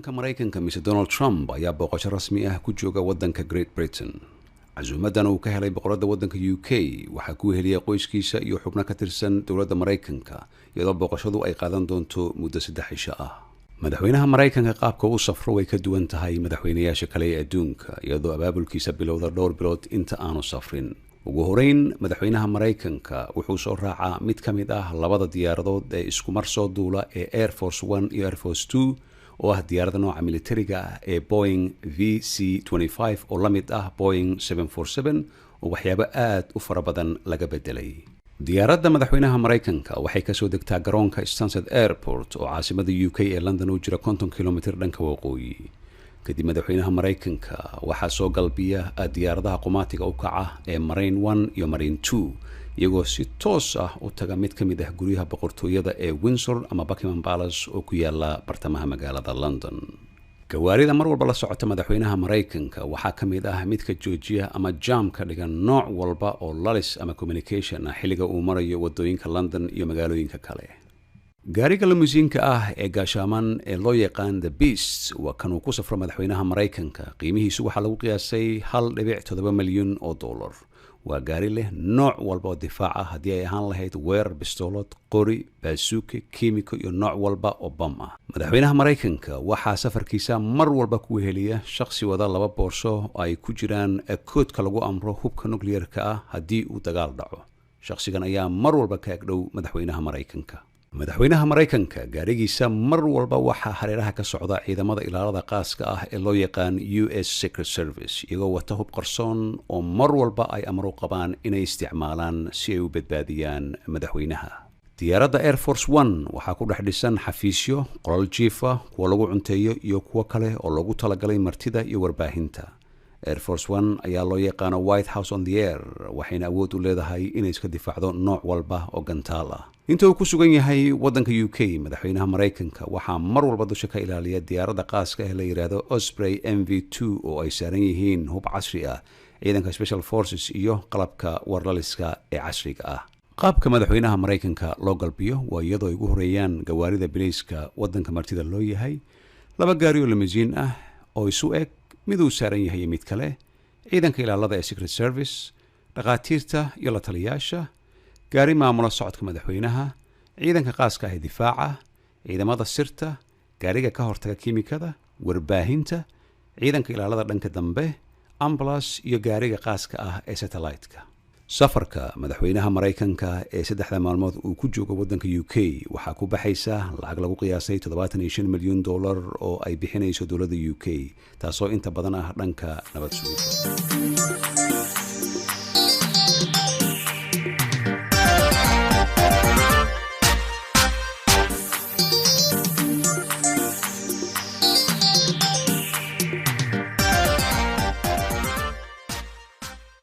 Waddanka Maraykanka, Mr Donald Trump ayaa booqasho rasmi ah ku jooga waddanka Great Britain. Casuumadan uu ka helay boqoradda waddanka UK waxaa ku heliyay qoyskiisa iyo xubno ka tirsan dowladda Maraykanka, iyadoo booqashadu ay qaadan doonto muddo 3 cisho ah. Madaxweynaha Maraykanka qaabka u safro way ka duwan tahay madaxweynayaasha kale ee adduunka, iyadoo abaabulkiisa bilowda dhowr bilood inta aanu safrin. Ugu horeyn, madaxweynaha Maraykanka wuxuu soo raacaa mid ka mid ah labada diyaaradood ee iskumar soo duula ee Air Force One iyo Air Force Two, oo ah diyaarada nooca militariga ah ee Boeing VC oo la mid ah Boeing oo waxyaabo aad u fara badan laga bedelay. Diyaaradda madaxweynaha Maraykanka waxay kasoo degtaa garoonka Stansted Airport oo caasimada UK ee London u jira 50 kilomitir dhanka waqooyi. Kadib madaxweynaha Maraykanka waxaa soo galbiya diyaaradaha qumaatiga u kaca ee Marine One iyo Marine Two, iyagoo si toos ah u taga mid ka mid ah guryaha boqortooyada ee Windsor ama Buckingham Palace oo ku yaala bartamaha magaalada London. Gawaarida mar walba la socota madaxweynaha Maraykanka waxaa ka mid ah midka joojiya ama jam ka dhigan nooc walba oo lalis ama communication ah xilliga uu marayo wadooyinka London iyo magaalooyinka kale. Gaariga limousine-ka ah ee gaashaaman ee loo yaqaan The Beast waa kan uu ku safro madaxweynaha Maraykanka. Qiimihiisu waxaa lagu qiyaasay 1.7 milyan oo dollar. Waa gaari leh nooc walba oo difaac ah, haddii ay ahaan lahayd weerar bistoolad, qori, baasuuke, kiimiko iyo nooc walba oo bam ah. Madaxweynaha Maraykanka waxaa safarkiisa mar walba ku weheliya shakhsi wada laba boorso oo ay ku jiraan koodka lagu amro hubka nukliyeerka ah haddii uu dagaal dhaco. Shakhsigan ayaa mar walba ka agdhow madaxweynaha Maraykanka. Madaxweynaha Maraykanka gaarigiisa mar walba waxaa hareeraha ka socda ciidamada ilaalada qaaska ah ee loo yaqaan US Secret Service, iyagoo wata hub qarsoon oo mar walba ay amar u qabaan inay isticmaalaan si ay u badbaadiyaan madaxweynaha. Diyaaradda Air Force One waxaa ku dhex dhisan xafiisyo, qolal jiifa, kuwa lagu cunteeyo iyo kuwo kale oo loogu talagalay martida iyo warbaahinta. Air Force One ayaa loo yaqaano White House on the Air, waxayna awood u leedahay inay iska difaacdo nooc walba oo gantaal ah. Inta uu ku sugan yahay waddanka UK, madaxweynaha Maraykanka waxaa mar walba dusha ka ilaaliya diyaaradda qaaska ah la yidhaahdo Osprey MV 2, oo ay saaran yihiin hub casri ah, ciidanka special forces iyo qalabka warlaliska ee casriga ah. Qaabka madaxweynaha Maraykanka loo galbiyo waa iyadoo ay ugu horeeyaan gawaarida bileyska waddanka martida loo yahay, laba gaari oo limousine ah oo isu eg, mid uu saaran yahay iyo mid kale, ciidanka ilaalada ee Secret Service, dhakhaatiirta iyo la taliyaasha, gaari maamula socodka madaxweynaha, ciidanka qaaska ah ee difaaca, ciidamada sirta, gaariga ka hortaga kiimikada, warbaahinta, ciidanka ilaalada dhanka dambe, ambulance iyo gaariga qaaska ah ee satellite-ka. Safarka madaxweynaha Maraykanka ee 3-da maalmood uu ku joogo waddanka UK waxaa ku baxaysa lacag lagu qiyaasay 75 milyan dollar oo ay bixinayso dowladda UK, taasoo inta badan ah dhanka nabad sugidda.